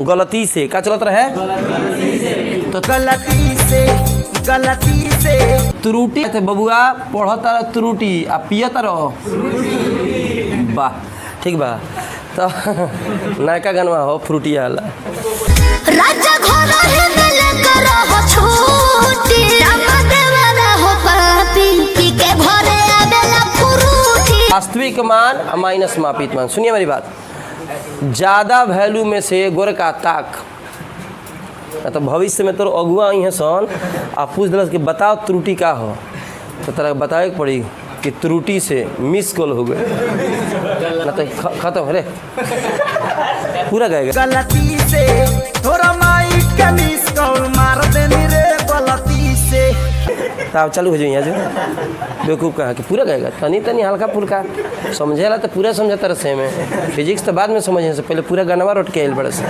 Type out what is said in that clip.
गलती से। का चलत रहे? तो गलती से, गलती से। त्रुटि ते बबुआ, पढ़ता रह त्रुटि आ पियता रहो। वाह, ठीक बा। तो नयका गनवा हो फ्रूटी वाला। राजा घर है मिल कर हो छूटी, राम देवरा हो पापी, पी के घरे आवेला फ्रूटी। वास्तविक मान आ माइनस मापित मान। सुनिए मेरी बात, ज़्यादा वैल्यू में से गोरका ताक ना तो भविष्य में तोर अगुआ आई है सन आ पूछ दिलस कि बताओ त्रुटि का हो, तो तोरा बतावे के पड़ी कि त्रुटि से मिस कॉल हो गए ना तो खत्म रे, पूरा गाएगा। गलती से थोड़ा माई के मिस कॉल मार देनी रे गलती से। तो आप चालू हो जाइए यहाँ जो बेवकूफ़ कहा कि पूरा गाएगा। तनी तनी हल्का फुल्का समझेला तो पूरा समझता रहे में। फिजिक्स तो बाद में समझे से पहले पूरा गाना रोट के आयल बड़े से।